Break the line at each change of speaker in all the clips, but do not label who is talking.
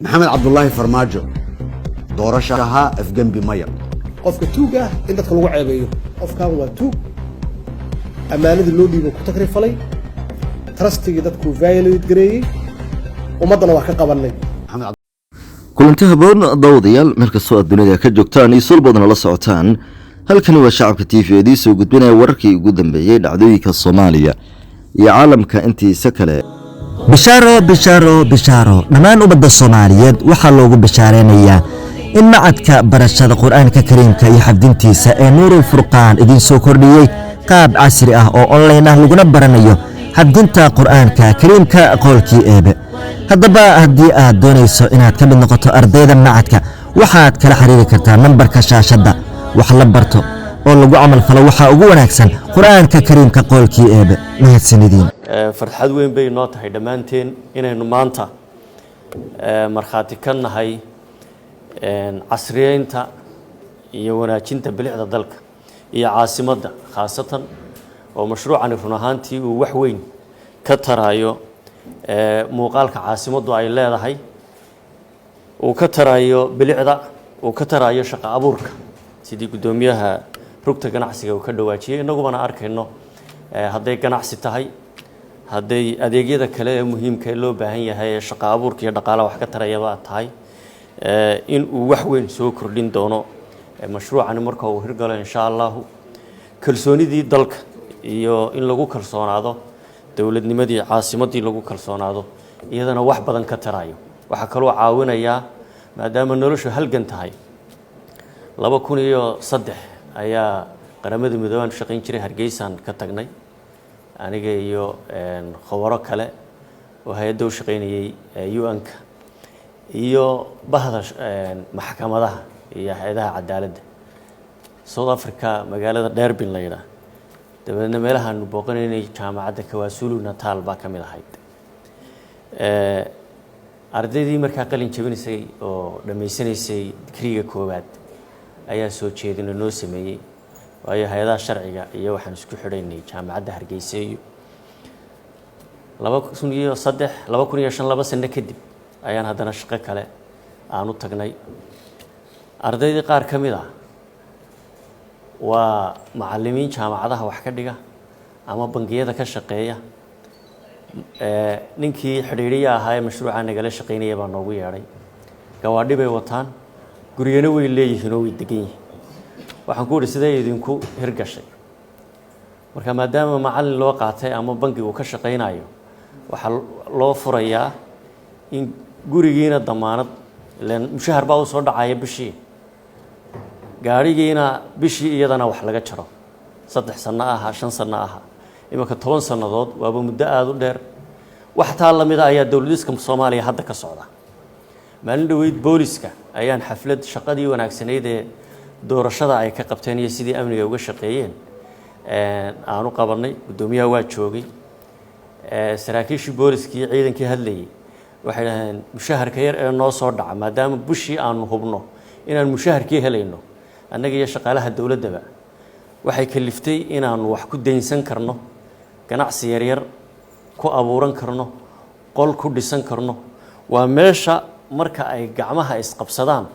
Maxamed Cabdulaahi Farmaajo, doorasho ahaa, afgembi maya.
Qofka tuuga ah in dadka lagu ceebeeyo, qofkan waa tuug, ammaanadii loo dhiibo ku takrifalay, trustigii dadkuu violate gareeyey, ummaddana waa ka qabanay.
Maxamed.
Kulanti haboon daawadayaal, meel kastoo aad dunida ka joogtaan iyo sulboodna la socotaan. Halkani waa Shacabka TV oo idiin soo gudbinaya wararkii ugu dambeeyey dhacdooyinka Soomaaliya iyo caalamka intiisa kale.
Bishaaro, bishaaro, bishaaro! Dhammaan ummadda Soomaaliyeed waxaa loogu bishaaraynayaa in macadka barashada Qur-aanka Kariimka iyo xafdintiisa ee Nuurul Furqaan idiin soo kordhiyey qaab casri ah oo online ah, laguna baranayo xafdinta Qur-aanka Kariimka, qoolkii Eebe. Haddaba, haddii aad doonayso inaad ka mid noqoto ardayda macadka, waxaad kala xiriiri kartaa nambarka shaashadda. Wax la barto oo lagu camal falo waxaa ugu wanaagsan Qur-aanka Kariimka, qoolkii Eebe. Mahadsanidin.
Farxad weyn bay noo tahay dhammaanteen inaynu maanta markhaati ka nahay casriyeynta iyo wanaajinta bilicda dalka iyo caasimadda khaasatan, oo mashruucani run ahaantii uu wax weyn ka tarayo muuqaalka caasimaddu ay leedahay, uu ka tarayo bilicda, uu ka tarayo shaqo abuurka, sidii guddoomiyaha rugta ganacsiga uu ka dhawaajiyey. Innagubana arkayno, hadday ganacsi tahay, hadday adeegyada kale ee muhiimka ee loo baahan yahay ee shaqo abuurka iyo dhaqaalaha wax ka tarayaba tahay, in uu wax weyn soo kordhin doono mashruucani marka uu hirgalo, insha Allahu. Kalsoonidii dalka iyo in lagu kalsoonaado dowladnimadii, caasimadii lagu kalsoonaado, iyadana wax badan ka tarayo. Waxaa kaloo caawinayaa, maadaama noloshu halgan tahay, 2003 ayaa Qaramada Midoobaan shaqayn jiray. Hargeysaan ka tagnay aniga iyo khubaro kale oo hay-adda u shaqaynayay UN-ka iyo bahda maxkamadaha iyo hay-adaha cadaaladda, South Africa, magaalada Durban la yidhaah. Dabeedna meelahaanu booqanaynay jaamacadda KwaZulu Natal baa ka mid ahayd. Ardaydii markaa qalin jabinaysay oo dhammaysanaysay digriga koowaad ayaa soo jeedino noo sameeyey, waayo hay-adaha sharciga iyo waxaan isku xidhaynay jaamacadda Hargeysa. Iyo 2003, 2005, 2 sano kadib ayaan haddana shaqo kale aan u tagnay. Ardaydii qaar ka mid ah waa macallimiin jaamacadaha wax ka dhiga ama bangiyada ka shaqeeya. Ninkii xidhiidhiya ahaa ee mashruuca nagala shaqaynaya baa noogu yeedhay. Gawaadhi bay wataan, guryana way leeyihiin oo way degan yihiin. Waxaan ku idhi, "Sidee idinku hirgashay?" Marka maadaama macallin loo qaatay ama bangigu ka shaqaynayo, waxaa loo furayaa in gurigiina damaanad, ileen mushahar baa u soo dhacaya bishii, gaadhigiina bishii iyadana wax laga jaro. 3 sano aha, 5 sano aha, iminka 10 sannadood waaba muddo aada u dheer. Wax taa lamida ayaa dowladiska Soomaaliya hadda ka socda. Maalin dhoweyd booliska ayaan xaflad shaqadii wanaagsanayd ee doorashada ay ka qabteen iyo sidii amniga uga shaqeeyeen aanu qabanay. Guddoomiyaha waa joogay, saraakiishii booliskii iyo ciidankii hadlayay waxay dhaheen, "Mushaharka yar ee noo soo dhaca, maadaama bishii aanu hubno inaan mushaharkii helayno annaga iyo shaqaalaha dowladdaba, waxay kaliftay inaanu wax ku daynsan karno, ganacsi yaryar ku abuuran karno, qol ku dhisan karno." Waa meesha marka ay gacmaha isqabsadaan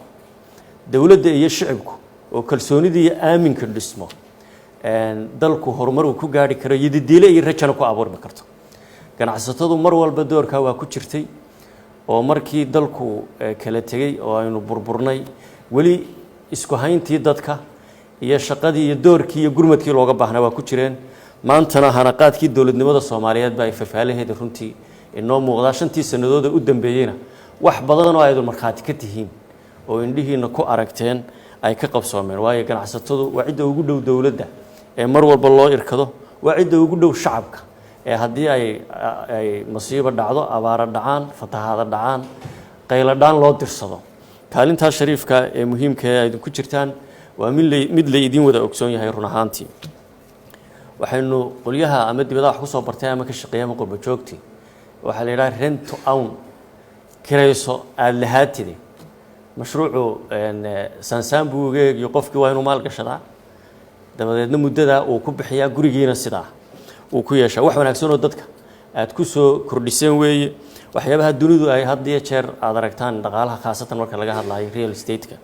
dowladda iyo shicibku oo kalsoonidii iyo aaminka dhismo, dalku horumar uu ku gaari karo, yididiile iyo rajana ku abuurmi karto. Ganacsatadu mar walba doorkaa waa ku jirtay, oo markii dalku kala tegey oo aynu burburnay, weli isku hayntii dadka iyo shaqadii iyo doorkii iyo gurmadkii looga baahnaa waa ku jireen. Maantana hanaqaadkii dowladnimada Soomaaliyeed baa ay fafaalaheeda runtii inoo muuqdaa. 5-tii sannadood ee u dambeeyeyna wax badan oo aydu markhaati ka tihiin oo indhihiina ku aragteen ay ka qabsoomeen, waayo ganacsatadu waa cidda ugu dhow dowladda ee mar walba loo irkado, waa cidda ugu dhow shacabka ee haddii ay masiibo dhacdo, abaaro dhacaan, fatahaado dhacaan, qayladhaan loo dirsado. Kaalintaa shariifka ee muhiimka ee aydinku jirtaan waa mid la idiin wada ogsoon yahay. Run ahaantii, waxaynu qolyaha ama dibadaha wax kusoo bartay ama ka shaqeeya ama qurba joogti waxaa la yidhaha rent to own, kirayso aada lahaatide. Mashruucu saansaan buu uga eegiyo, qofkii waa inuu maal gashadaa, dabadeedna muddadaa uu ku bixiyaa, gurigiina sidaa uu ku yeeshaa. Wax wanaagsan oo dadka aada ku soo kordhiseen weeye. Waxyaabaha dunidu ay had iyo jeer aad aragtaan dhaqaalaha, khaasatan marka laga hadlayo real estate-ka,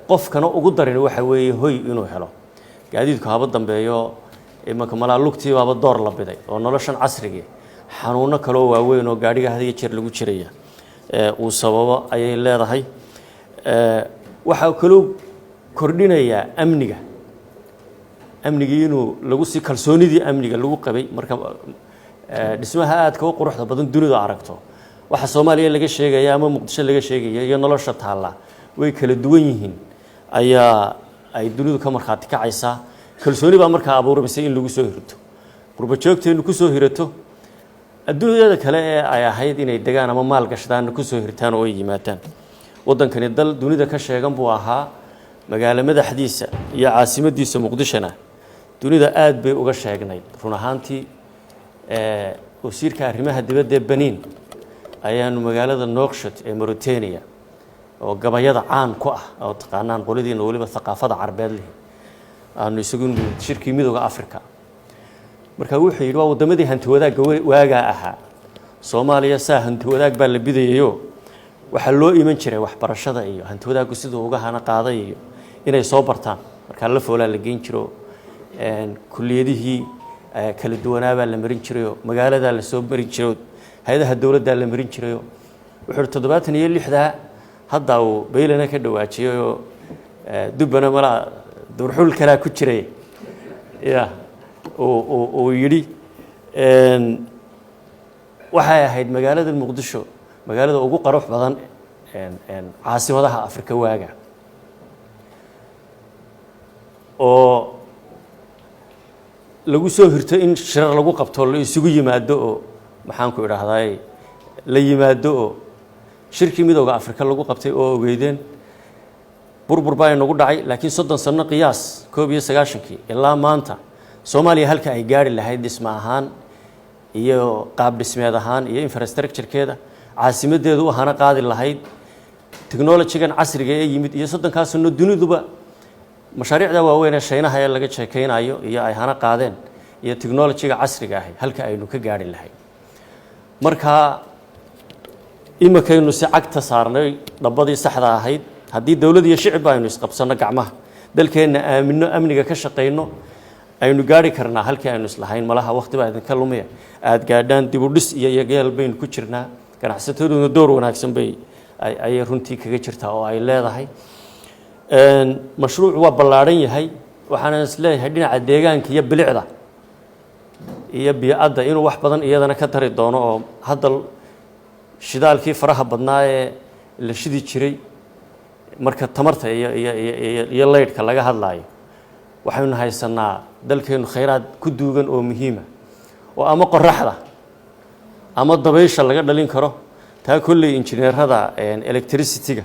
qofkana ugu darin waxa weeye hoy inuu helo. Gaadiidku haba dambeeyo. Imanka malaa lugtii baaba door la biday oo noloshan casrigii xanuuno kaloo waaweyn oo gaadhiga had iyo jeer lagu jiraya uu sababo ayay leedahay. Waxaa kaloo kordhinayaa amniga, amnigii inuu lagu sii kalsoonidii amniga lagu qabay. Marka dhismaha aadka u quruxda badan dunidu aragto, waxa Soomaaliya laga sheegaya ama Muqdisho laga sheegaya iyo nolosha taalla way kala duwan yihiin, ayaa ay dunidu ka markhaati kacaysaa. Kalsooni baa markaa abuurmaysa in lagu soo hirto, qurbo joogteennu kusoo hirato, adduunyada kale ee ay ahayd inay degaan ama maal gashadaanna kusoo hirtaan oo ay yimaadaan. Waddankani dal dunida ka sheegan buu ahaa. Magaalo madaxdiisa iyo caasimadiisa Muqdishona dunida aad bay uga sheegnayd. Run ahaantii, wasiirka arrimaha dibadda ee Beniin ayaanu magaalada Nouakchott ee Mauritania, oo gabayada caan ku ah oo taqaanaan qoladiina weliba thaqaafada Carbeed leh, aanu isagu nimid shirkii Midooda Africa. Marka wuxuu yidhi, waa waddamadii hanti wadaagga waagaa ahaa. Soomaaliya saa hanti wadaag baa la bidayayo, waxaa loo iman jiray waxbarashada iyo hanti wadaaggu siduu uga hana qaaday iyo inay soo bartaan. Markaa la foolaa la geyn jiro, kuliyadihii kala duwanaabaa la marin jirayo, magaaladaa la soo marin jirayo, hay-adaha dowladdaa la marin jirayo. Wuxuu uhi 76-daa hadda uu Baylana ka dhawaajiyayoo dubbana malaa duurxul kalaa ku jiray ya uu yidhi, waxay ahayd magaalada Muqdisho magaalada ugu qarux badan caasimadaha Afrika waaga, oo lagu soo hirto in shirar lagu qabto, la isugu yimaado, oo maxaan ku idhaahdaay, la yimaado, oo shirkii Midooda Afrika lagu qabtay oo ogeydeen. Burbur baa inagu dhacay, laakiin 30 sano qiyaas, 91-kii ilaa maanta, Soomaaliya halka ay gaari lahayd dhisma ahaan iyo qaab dhismeed ahaan iyo infrastructure-keeda, caasimadeedu u hana qaadi lahayd, technology-gan casriga ee yimid iyo 30-kaa sano duniduba mashaariicda waaweyn ee Shiinaha ee laga sheekaynayo iyo ay hana qaadeen iyo technology-ga casriga ahi halka aynu ka gaari lahayd. Marka iminkaynu si cagta saarnay dhabbadii saxda ahayd. Haddii dowlad iyo shicibba aynu isqabsanno, gacmaha dalkeenna aaminno, amniga ka shaqayno, aynu gaari karnaa halkii aynu islahayn. Malaha waqti baa idinka lumaya aada gaadhaan. Dib u dhis iyo yageel baynu ku jirnaa. Ganacsataduna door wanaagsan bay ayay runtii kaga jirtaa oo ay leedahay. Mashruucu waa ballaadhan yahay. Waxaana is leeyahay dhinaca deegaanka iyo bilicda iyo bii'adda inuu wax badan iyadana ka tari doono, oo hadda shidaalkii faraha badnaa ee la shidi jiray marka tamarta iyo laydhka laga hadlaayo, waxaynu haysanaa dalkeennu khayraad ku duugan oo muhiima, oo ama qoraxda ama dabaysha laga dhalin karo. Taa kolley injineerada electricity-ga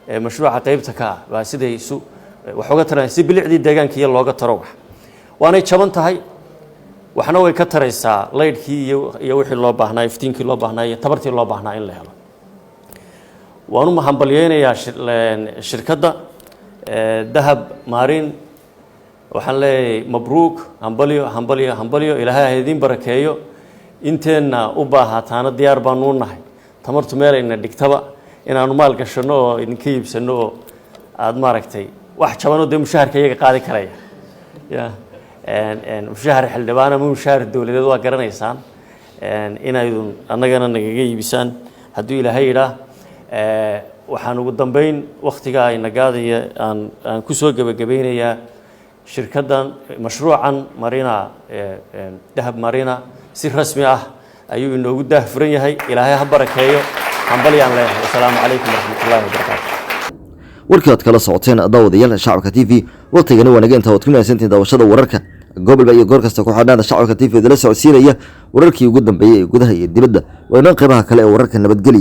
ee mashruuca qeybta ka ah baa siday isu wax uga taraan si bilicdii deegaanka iyo looga taro wax. Waanay jaban tahay, waxna way ka taraysaa laydhkii iyo wixii loo baahnaa, iftiinkii loo baahnaa iyo tabartii loo baahnaa in la helo. Waan u hambalyeynayaa shirkadda Dahab Marine. Waxaan leeyahay mabruuk, hambalyo, hambalyo, hambalyo. Ilaahay ha idiin barakeeyo. Inteenna u baahataana diyaar baanuu nahay, tamartu meelayna dhigtaba inaanu maal gashanno oo idinka iibsanno, oo aada maaragtay wax jabanoo dee mushaharka iyaga qaadi karaya ya mushahar xildhibaan ama mushahar dowladeed waa garanaysaan, inaydun annagana nagaga iibisaan hadduu Ilaahay yidhaah. Waxaan ugu dambeyn waktiga ayna gaadaya aan ku soo gebagabeynayaa shirkaddan mashruucan Marina, Dahab Marina, si rasmi ah ayuu inoogu daah furan yahay. Ilaahay ha barakeeyo. Hambalyaan leeyahay. Wasalaamu calaykum waraxmat ullahi wabarakaatu.
Warkii aad kala socoteen, daawadayaal, Shacabka TV waqtigani waa naga intaa. Waad ku mahadsantihiin daawashada wararka. Gobolba iyo goor kasta ku xidhnaada Shacabka TV idala socodsiinaya wararkii ugu dambeeyey ee gudaha iyo dibadda. Waa inoo qeybaha kale ee wararka. Nabadgelyo.